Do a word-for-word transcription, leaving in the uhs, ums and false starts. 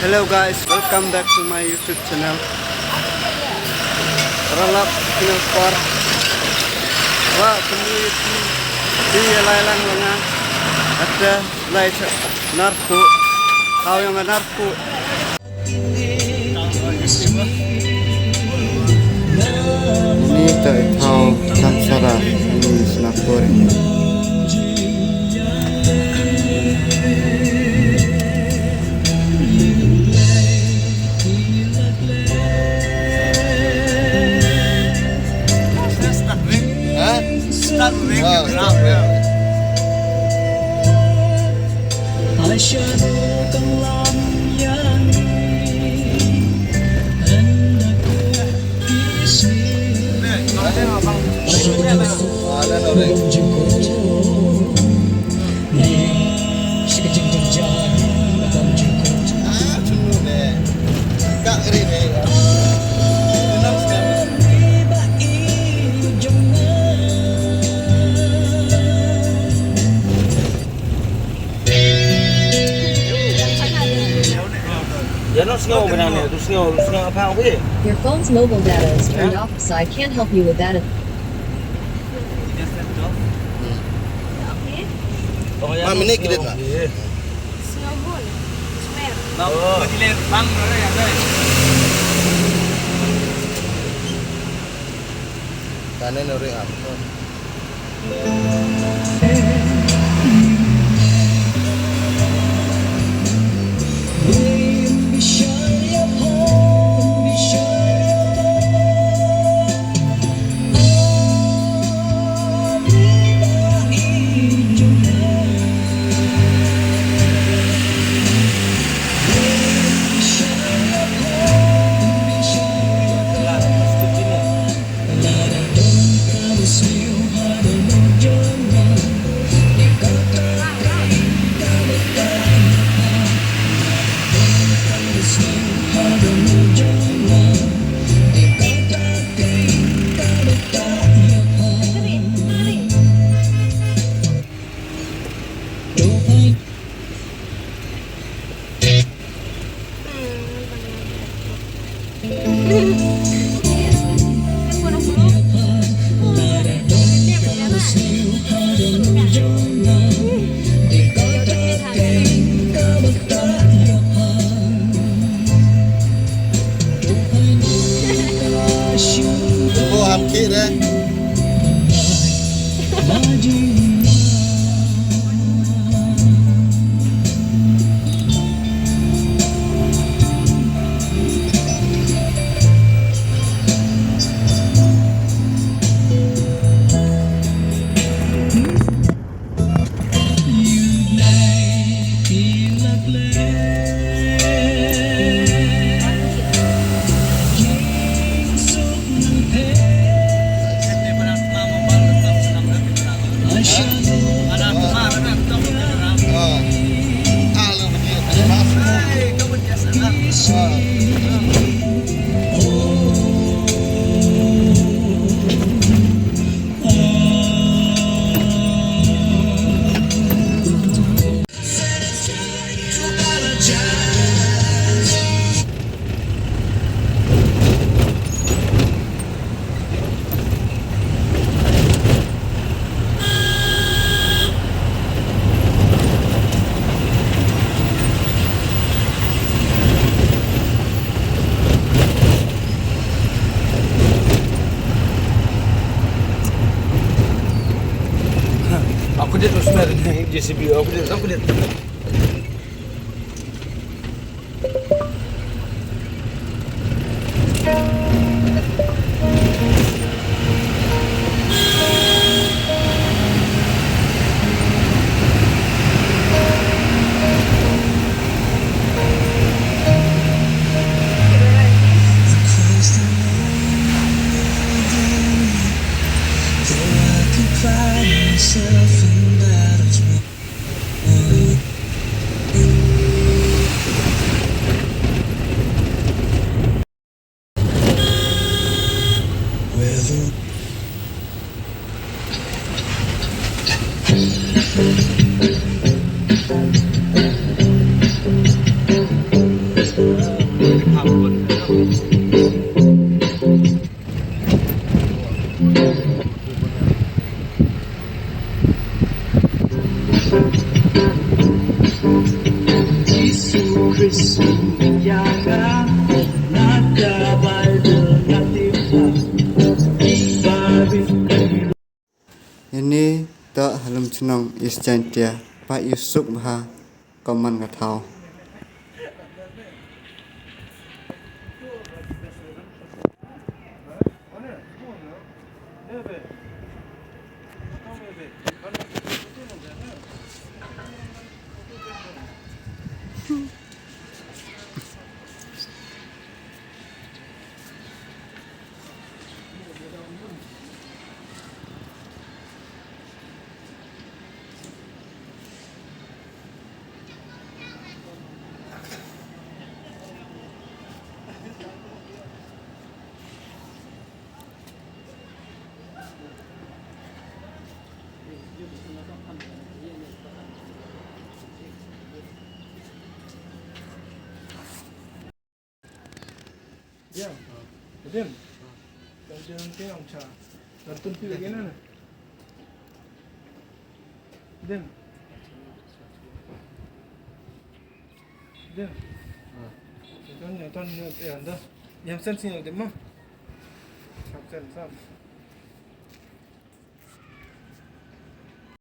Hello guys, welcome back to my YouTube channel. Ralap channel por. Wa kami ti ti lai lang langa. Ate lai cha narku. Kau yang narku. Ini tak tahu tak salah ini senapur ini. Your phone's mobile data is turned off, so I can't help you with that. Ma'am, ini kredit, Ma'am. Kanen ori am. Aku dia tu smer ni J C B, aku dia, aku dia. Ine toh ha lum chnong East Jaintia, pa ïa suk bha ka man ka thaw. Diam. Diam. Diam, diam, diam, cha. Nantun pi lagi na. Diam. Diam. Ton, ton, eh, anda. Diam sen sini, diam, ma. Sen, sen.